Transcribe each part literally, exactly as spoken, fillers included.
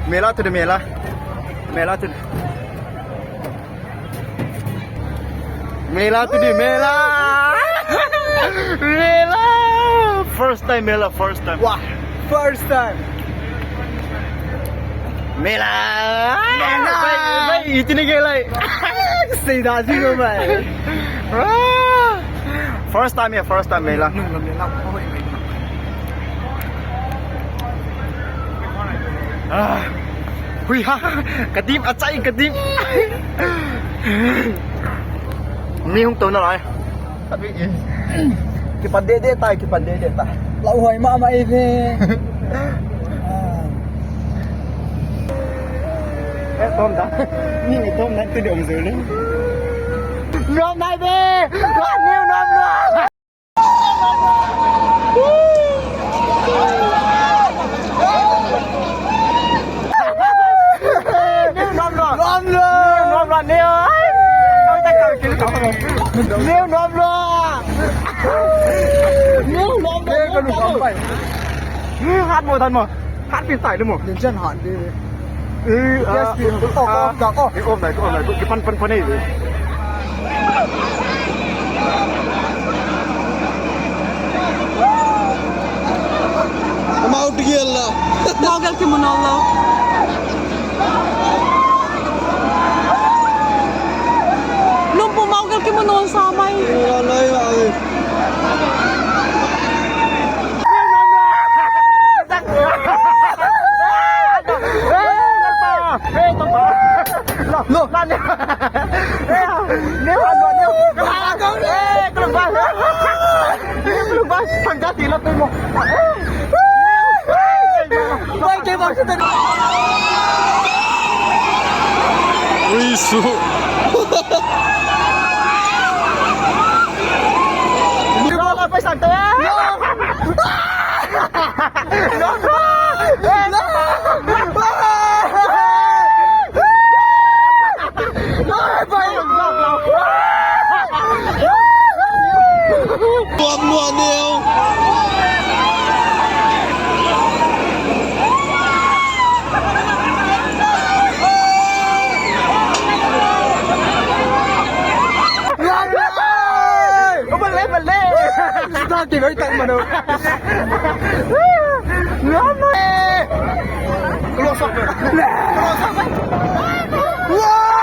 Mela to the mela. Mela to the Mela to the mela. Mela. First time mela, first time. Wow, first time. Mela. Mela. Bhai, bhai, itne ke lai. Sida ji ko bhai. First time ya, first time mela. Ah. Hui ha, kadip, achai kadip. Mi hung to na lai. Kipan deh deh tai, kipan deh deh tai. Lau hoi ma ma e ve. Eh, tom da. Ni ni tom na tu dong zulu. Nom nai ve. Ni nom nom. Hat mo, hat mo. Hat pin tai mo. Nin chen hat di. Yes, ah, please. Oh, ah, oh, oh. Eh, oh, my God, oh, my God. Kipan, pan, pan, eh. Amau tigil la. Mau gal kimu nol lo. Lumpu mau gal kimu nol sa mai. Wala ya. Lo. Ui, su. Bale, bale. Sita ke gari tak mano. Ngam eh. Close up. Close up. Wah!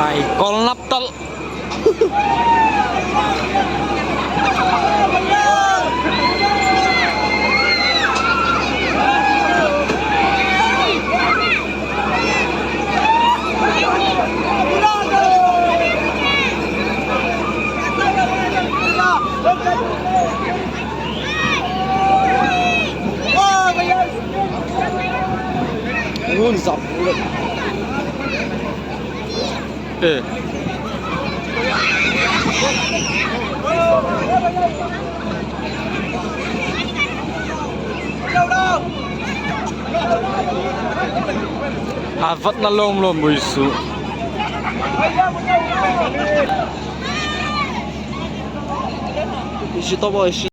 Ai, kol nap tal. Ngun zap. Eh. Avat na lom lom mui su. Isi to bo isi.